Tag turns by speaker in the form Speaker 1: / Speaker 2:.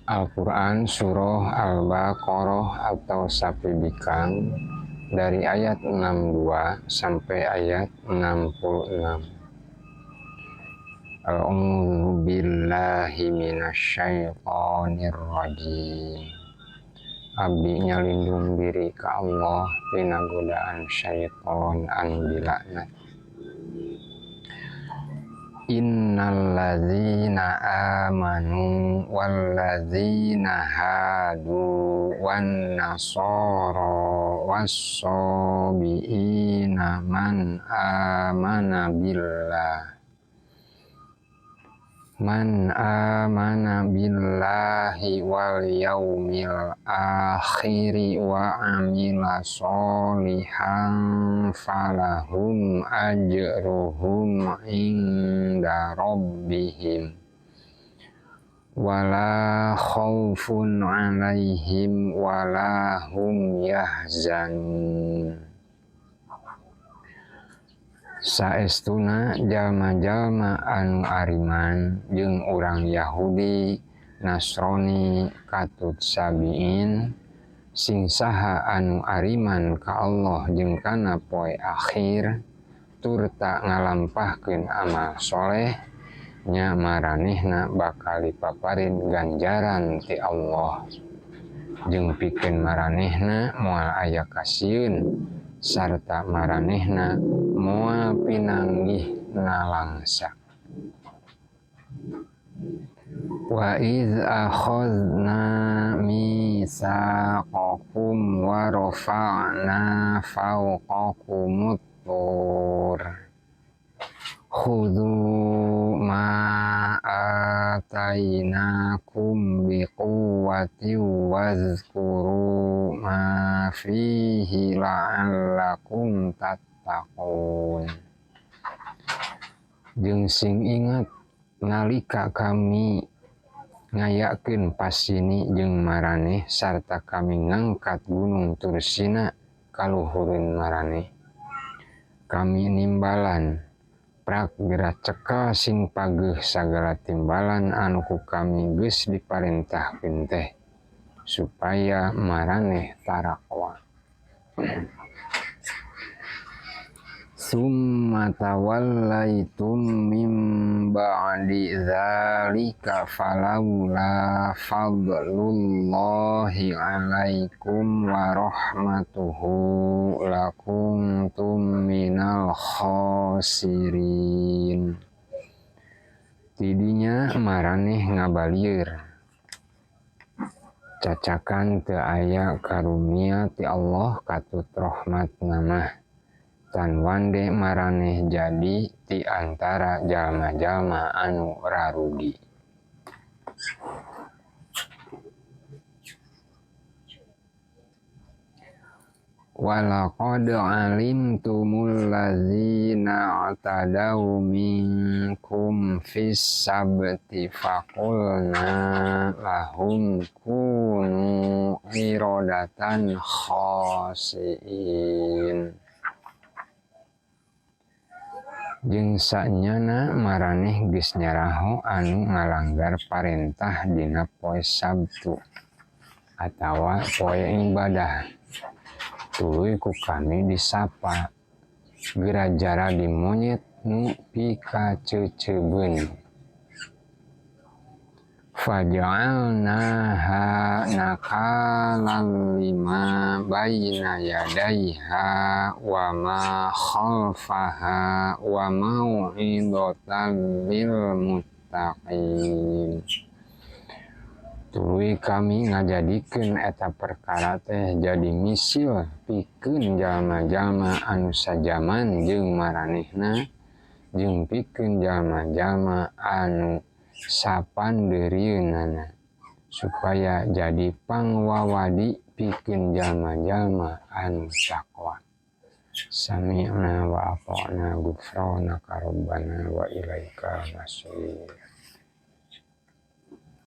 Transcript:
Speaker 1: Al-Quran Surah Al-Baqarah atau Sapi Bikang dari ayat 62 sampai ayat 66. A'udzu billahi minasyaitonir rajim. Abdi nyalindung diri ka Allah tina godaan syaiton anu dilaknat. Innalladzina amanu walladzina hadu wan nasara wassabiina man amana billah man amana billahi wal yaumil akhiri wa amila sholihan falahum ajruhum inda rabbihim wala khaufun alaihim wala hum yahzanun. Saestuna jalma-jalma anu ariman jeung urang Yahudi, Nasrani, katut Sabiin, sing saha anu ariman ka Allah jeung kana poe akhir turta ngalampahkeun amal soleh, nya maranehna bakal dipaparin ganjaran ti Allah jeung pikeun maranehna moal aya kasieun sarta maranehna moal pinanggih nalangsa. Wa iz akhadna mitsaqakum wa rafa'na fawqakumut tur khudzu ma atainakum biquwwati wazkuru ma fihi la'allakum tattaqun. Jeung sing inget nalika kami ngayakeun pasini jeung maraneh sarta kami ngangkat gunung Tursina kaluhureun maraneh. Kami nimbalan prak geura cekel sing pageuh sagala timbalan anu ku kami geus diparentahkeun teh supaya maraneh tarakwa. Summa tawallaitum mim ba'di dzalika falaula fadlullahi alaikum wa rahmatuhu lakuntum minal khasirin. Tidinya maraneh ngabalieur cacakan teu aya karunia ti Allah katut rahmatna mah. Tan wande maraneh jadi ti antara jalma-jalma anu rarugi. Walaqad alimtumul ladzina atadaw minkum fis sabti faqulna lahum kunu iradatan khasiin. Jeung sanyana maraneh geus nyaraho anu ngalanggar parentah dina poe Sabtu atawa poe ibadah. Tuluy ku kami disapa geura jaradi monyet nu pikaceuceubeun. Faja'alnaha nakalan lima baina yadaiha wa ma khalfaha wa mau'izatan lil muttaqin. Tuluy kami ngajadikeun eta perkara teh jadi misil pikeun jalma-jalma anu sajaman jeung maranehna jeung pikeun jalma-jalma anu sapandeurieunana supaya jadi pangwawadi pikeun jalma-jalma anu takwa. Sami'na wa ata'na ghufranaka rabbana wa ilaikal masir.